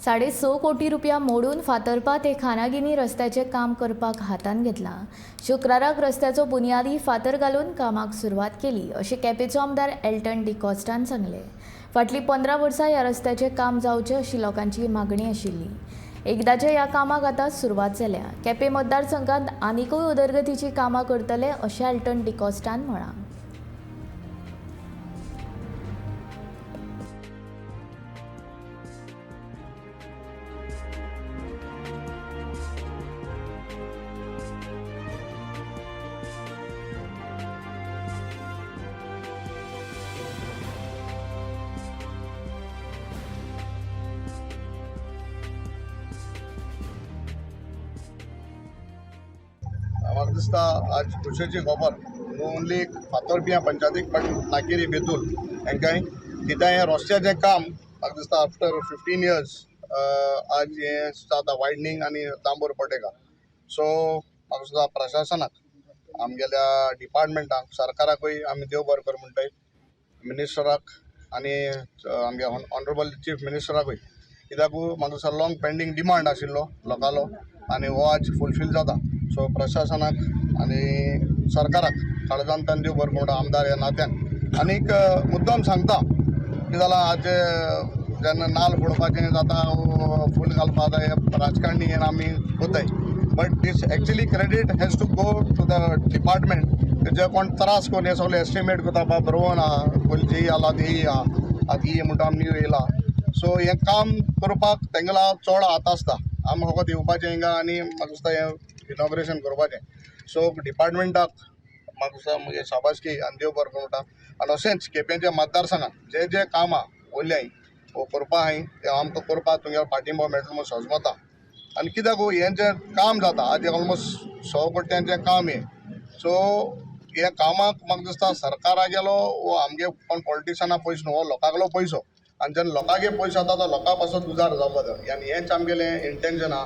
6.5 कोटी रुपया मोडून फातर्पा ते खानागिनी रस्त्याचें काम करपाक हातांत घेतलां. शुक्राराक रस्त्याचो बुनियादी फातर घालून कामाक सुरवात केली अशें केपेंचो आमदार एल्टन डिकॉस्टान सांगलें. फाटलीं 15 वर्सां ह्या रस्त्याचें काम जावचें अशी लोकांची मागणी आशिल्ली. एकदांचे ह्या कामाक आतां सुरवात जाल्या. केपें मतदारसंघात आनिकूय उदरगतीचीं कामां करतले अशें एल्टन डिकॉस्टान म्हळां. म्हाका दिसता आज खुशेची खबर न्हू ओन्ली फातोरपियां पंचायतीक बट नाकेरी बेतूल हांकांय कित्याक हें रस्त्याचें काम म्हाका दिसता आफ्टर 15 इयर्स आज हें जाता वायडनींग आनी डांबर पटेका. सो म्हाका दिसता प्रशासनाक, आमगेल्या डिपार्टमेंटाक, सरकाराकूय आमी देव बरें कर म्हणटाय, मिनिस्टराक आनी आमगे ऑनरेबल चीफ मिनिस्टराकूय, कित्याक म्हाका दिसता लाँग पेंडींग डिमांड आशिल्लो लोकांलो आनी हो आज फुलफील जाता. सो प्रशासनाक आनी सरकाराक काळजांतल्यान देव बरें म्हणटा आमदार ह्या नात्यान. आनीक मुद्दम सांगता कितें जालां, आज जेन्ना नाल फोडपाचें जाता, फूल घालपा जाता, हे राजकारणी हें आमी कोताय, but this actually credit has to go to the department. जे कोण त्रास करून हे सगळे एस्टिमेट करता, बा बरोवन आहा, पयलीं जेई आला तेई आहा, आतां ही म्हणटा आमी न्यू येयला. सो हें काम करपाक तेंगेलो चड हात आसता. आमी फकत येवपाचें हिंगा आनी म्हाका दिसता हें इनॉग्रेशन करपाचें. सो डिपार्टमेंटाक म्हाका दिसता म्हगे शाबासकी आनी देव बरें करूं म्हणटा. आनी अशेंच केपेंच्या मतदारसंघात जे जे कामां उरल्याय वो करपा आहाय तें आमकां करपाक तुमगेलो पाठिंबो मेळटलो म्हूण सजमता. आनी कित्याक हें जें काम जाता आज ऑलमोस्ट 100 कोट्यांचें काम हें. सो हे कामाक म्हाका दिसता सरकारागेलो वो आमगे कोण पॉलिटिशना पयसो न्हू, हो लोकांगलो पयसो. आनी जेन्ना लोकांगे पयसो जाता तो लोकां पासून उजार जावपा जाय आनी हेंच आमगेलें इंटेन्शन आहा.